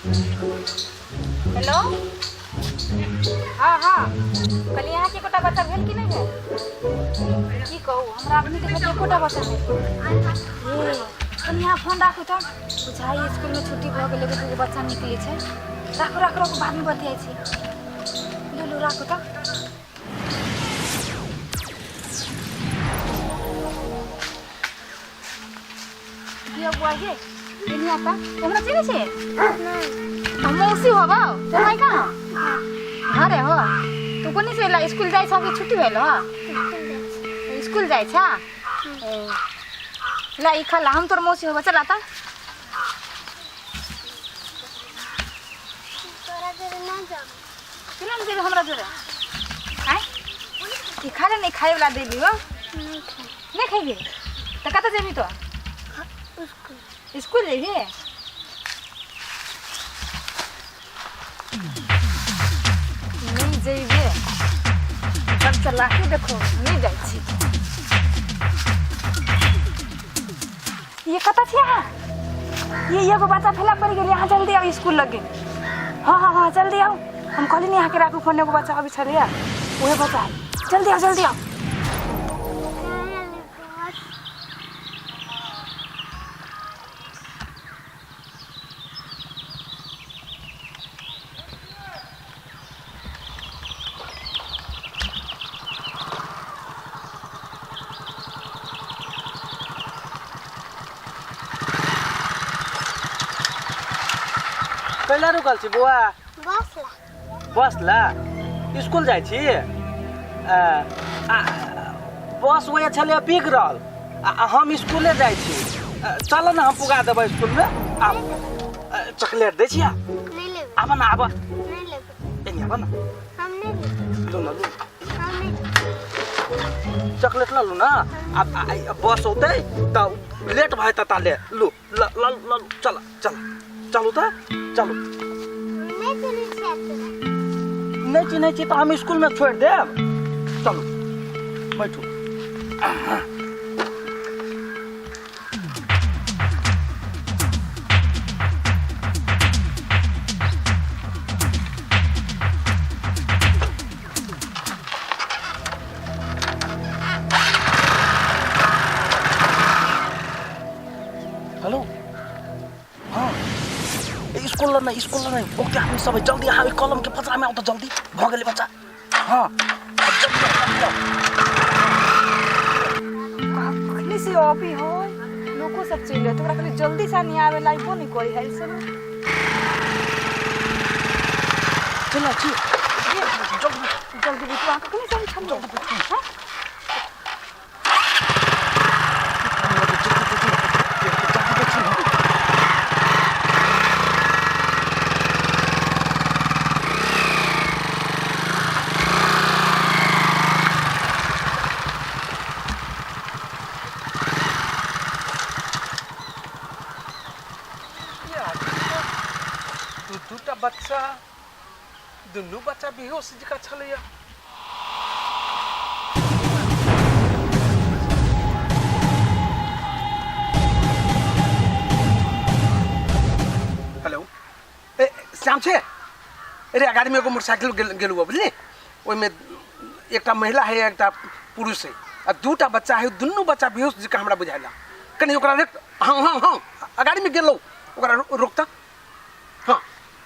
Hello. हँ हँ, कहलियै अहाँके एकोटा बच्चा भेल कि नहि भेल? की कहू, हमरा अपने के एकोटा बच्चा नहि भेल। हे, कनि अहाँ फोन राखू तऽ बुझाइ इसकुलमे छुट्टी भऽ गेल, एगो दूगो बच्चा निकलै छै। राखू राखू राखू, बादमे बतियाइ छी। लू लू, राखू तऽ। दिया बुआ गे, एनी आता। हमरा चिन्है छै? हम मौसी होबौ। तोर माय कहाँ घरे हो? तू कोनी से स्कूल जाइ छ कि छुट्टी भेल हो? स्कूल जाइ छ। ए, ला ई खा ला, हम तोर मौसी होबो, चल आता। तोरा जोरे ना जाओ। केना ने जेबै हमरा जोरे? आँय, ई खा ले, नहि खाइ वाला देबी हो। नहीं खाए। नहि खैबी तऽ कतऽ जेबी तो? स्कूल। स्कूल जेबी? नहि जेबे, सब चलाकी देखो, नहि जाइ छी। ये कतऽ छी अहाँ? ये एगो बच्चा ठेला पड़ि गेल, अहाँ जल्दी आउ स्कूल लगे। हाँ हाँ हाँ, जल्दी आउ। हम कहली नहीं अहाँके राखू फोन, एगो बच्चा अबै छलैए, उहे बच्चा है। जल्दी आउ, जल्दी आउ। कैला रुकल छी बौआ? बस ला। बस ला स्कूल जाइ छी। आ, आ, बस वएह छलै बिगड़ल आ आ हम स्कूले जाइ छी। आ, चल ने, हम पुगा देबै स्कूलमे। आ आ, चॉकलेट दै छियै। नहीं लेबे। आब ने, आब। नहीं लेबे। एने आब ने। हम नहीं लेबे। लू न, लू। हम नहीं। चॉकलेट लऽ लू ने। आब बस औतै तऽ लेट भऽ जेतै, ताले लू, ल ल ल, चल चल, चलू तऽ चलू। नहीं चिन्है छियै तोरा। नहि चिन्है छी तऽ हम स्कूलमे छोड़ि देब। चलू, बैठू। हेलो। हाँ, स्कूल ल नहि, स्कूल ल नहि, ओके आदमी सब है, जल्दी अहाँ ओहि कलम के पचरा में आउ तऽ जल्दी भऽ गेलै बच्चा। हाँ, जल्दी आउ, जल्दी आउ। कखनी से अबी हो, लोको सब चलि जायत, ओकरा कहली जल्दी से नहीं आवे, लाइबो नहीं करी है सब। चलो छी, जल्दी। जल्दी बेटू, अहाँ कखनी से छलियै? हैं? दू दूटा बच्चा, दुनू बच्चा बेहोश जकाँ छलैया। हेलो, ए श्याम छै? अरे, गाड़ीमे एगो मोटरसाइकिल गेल गेलहुँ, बुझली? ओहिमे एकटा महिला है, एकटा पुरुष है आ दूटा बच्चा है। दुनू बच्चा बेहोश जकाँ हमरा बुझायल। कनि ओकरा रोक। हाँ हाँ हाँ, गाड़ीमे गेलहुँ, ओकरा रोकता। हाँ,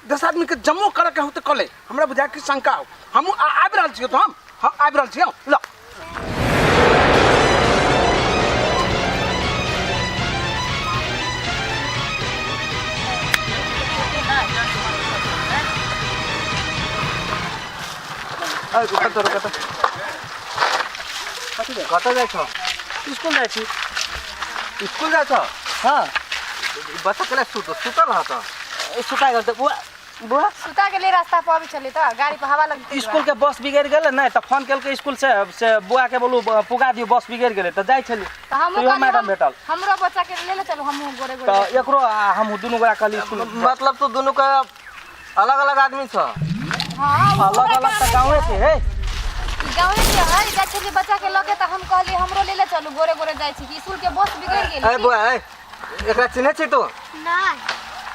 10 आदमीके जमो करऽके हो तऽ कऽ ले। हमरा बुझाय कि शंका हो। हमहूँ आबि रहल छियौ तऽ हम, हाँ, आबि रहल छियौ। ल रुक तऽ, रुक तऽ। कतऽ जाइ छौ? स्कूल जाइ छी। स्कूल जाइ छौ? हाँ। बच्चा केना सुतल हँ तऽ? सुता गेल तऽ बुआ, बुआ। सुता गेलै, रास्ता पर अबै छलै तऽ गाड़ी पर हवा लगतै। स्कूल के बस बिगड़ गेलै ने तऽ फोन केलकै स्कूल से, से बुआ के बोलू पुगा दियौ, बस बिगड़ गेलै। तऽ जाइ छली तऽ हमहूँ तऽ इहो कहलियै मैडम भेटल। हमरो बच्चा के ले ले चलू, हमहूँ गोरे गोरे। तऽ एकरो आ हमहूँ दुनू गोरा कहली स्कूल। मतलब तू दुनू के अलग अलग आदमी छ? हाँ, ओ अलग अलग तऽ गाँवे के है। गाँवे के है। जाइ छलियै बच्चा के लऽ के तऽ हम कहलियै हमरो ले ले चलू, गोरे गोरे जाइ छी। स्कूल के बस बिगड़ गेल। ए बुआ, ए, एकरा चिन्है छी तू? नहीं।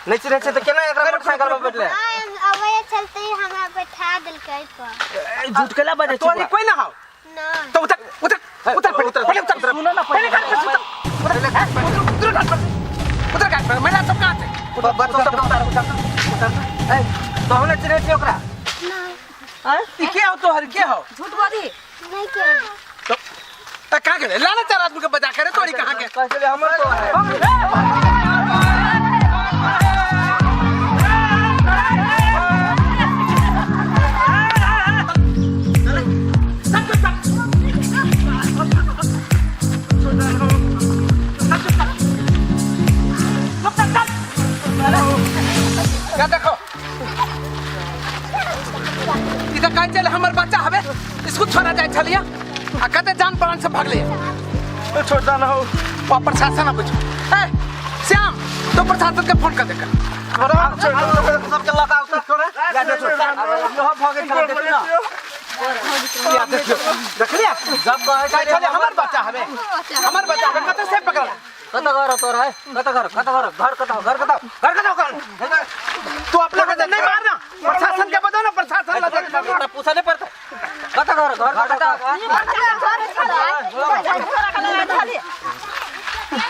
नहि चिन्है छै तऽ केना एकरा मोटरसाइकिल पर बैठले? हाँ, अबै छलते हमरा बैठा देलकै पर। ए, झूठ केला बजै तोरी छै कोई ना हो। नहीं। तो उतर उतर उतर, पहले उतर, पहले उतर। सुनो ना पहले गाड़ी पर से उतर, उतर उतर गाड़ी पर से, उतर गाड़ी पर। महिला सब कहाँ छै? बच्चा सब उतार, उतार, उतार। ए, तोहू नहि चिन्है छी ओकरा? नहीं। आँय? ई के हो तोहर, के हो? झूठ बोली नहीं के। तो ए, कहाँ गेलै? लाना चार आदमी के बजा के रे, तोरी कहाँ के? कहै छलै हमर तो है। क्या देखो, ई तऽ कहै छलै हमर बच्चा हवे, स्कूल छोड़ा जाइ छलियै आ कते जान प्राण से भगलै। छोड़ता ना हो। वहाँ प्रशासन अबै छै। ए श्याम, तो प्रशासन के फोन कर दे कर। सबके लगा उतर छोड़े या देखो, इहो भऽ गेल छलै, देखियौ ना। या देखियौ, देखलियै? जब कहै कहै छलै छलै हमर बच्चा हवे, हमर बच्चा हवे, कतऽ से पकड़ल? कतऽ घर हो तोर है? कतऽ घर, कतऽ घर, घर कतऽ, घर कतऽ, घर कतऽ, घर तू अपना के नहीं मारना, प्रशासन के बजाओ ना, प्रशासन ला जाके। पूछा नहीं पड़ता। कतऽ घर, घर कतऽ, कतऽ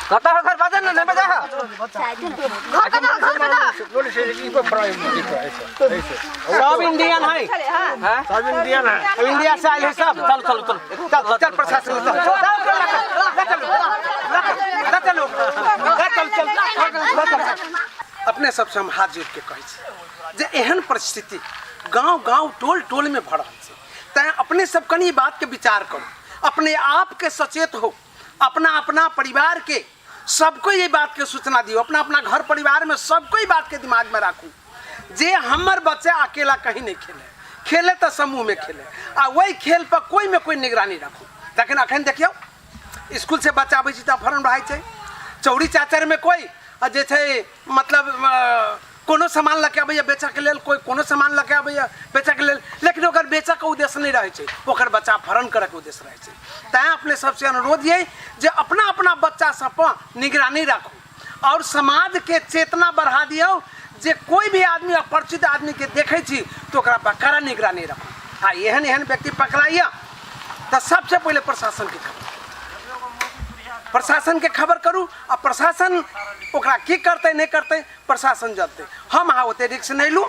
हो घर? बाजल ना, नहीं बजा है। सब इंडियन है। सब इंडियन है। इंडिया से आयल है सब। चल चल चल। चल चल प्रशासन, चल चल चल चल चल चल। अपने सबसे हम हाथ जोड़ के कहै छी जे एहन परिस्थिति गांव गांव टोल टोल में भऽ रहल छै, तैं अपने सब कनी बात के विचार करू, अपने आप के सचेत हो, अपना अपना परिवार के सबको ये बात के सूचना दियो, अपना अपना घर परिवार में सबको ई बात के दिमाग में राखू जे हमर बच्चा अकेला कहीं नहीं खेले, खेले तऽ समूह में खेले आ वही खेल पर कोई में कोई निगरानी राखू। तखन अखन देखियौ स्कूल से बच्चा आबै छै तऽ अपहरण भए छै, चौरी चाचर में कोई आ जे छै मतलब कोनो सामान लऽ के अबैया बेचऽके लेल, कोई कोनो सामान लऽ के अबैया बेचऽके लेल, लेकिन ओकर बेचऽके उद्देश्य नहि रहै छै, ओकर बच्चा अपहरण करऽके उद्देश्य रहै छै। तैँ अपने सबसे अनुरोध यही जे अपना अपना बच्चा सब पर निगरानी राखू और समाज के चेतना बढ़ा दियौ जे कोई भी आदमी अपरिचित आदमी के देखै छी तऽ ओकरा पर कड़ा निगरानी राखू आ एहन एहन व्यक्ति पकड़ाइया तऽ सबसे पहिले प्रशासन के खबर, प्रशासन के खबर करू आ प्रशासन ओकरा की करतै नहि करतै प्रशासन जनतै। हम अहाँ ओते रिक्स नहि लू,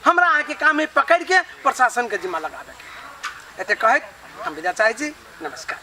हमरा अहाँके काम है पकड़ि के प्रशासन के जिम्मा लगाबैके। एते कहैत हम विदा चाहै छी। नमस्कार।